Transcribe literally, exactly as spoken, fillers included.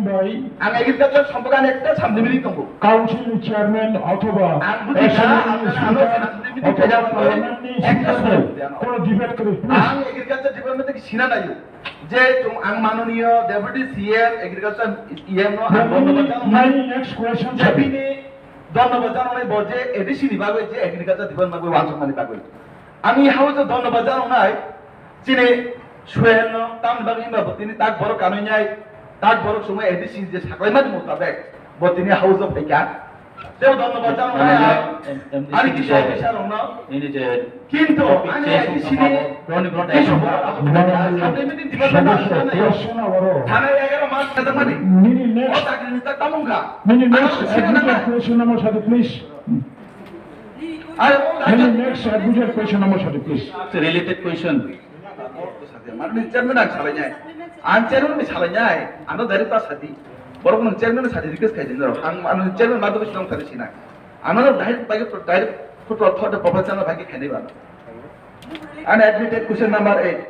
meaning by ang agriculture সম্পর্কে আমি একটা subdivision করব। Council chairman অথবা Ang বুঝি না, assembly আপনারা আরো speaker subdivision অথবা কেন করেন? Parliament নি একটা speaker subdivision। কোনো debate করে, please। Ang agriculture department থেকে সিনা নাই যে তুম ang মাননীয় deputy C M agriculture E M no ang ধন্যবাদ জানাই। Nini next question, sir. Bini ধন্যবাদ জানাই বজে A D C ni bagwi যে agriculture department bagwi wansuk mani bagwi. Ang i house o dhonnobad janai, chini Suhel no, tamni bagwi hwnba bo tini tak borok kanwi nai, tak borok chumui A D C je saklaimani mutabek, bo tini house o phaikha. Tebo dhonnobad janai, ani kisa officer rokno. Kintu ani A D C ni kisa borok abo thana egaroh mas kajak mani. O chakri ni tak tamung kha. Nini next adjudicate question number sadi, please. Nini next adjudicate question number sadi, please. It's a related question. Mane chairman ang salai nai. Ang chairman ni salai nai. Ano dari ta sadi. Borok nang chairman ni sadi request khai din. Ang ano chairman madhya song sadi sina. Ano dari pai dari putro thot professional bhai khai nai ba. Unadmitted question number eight.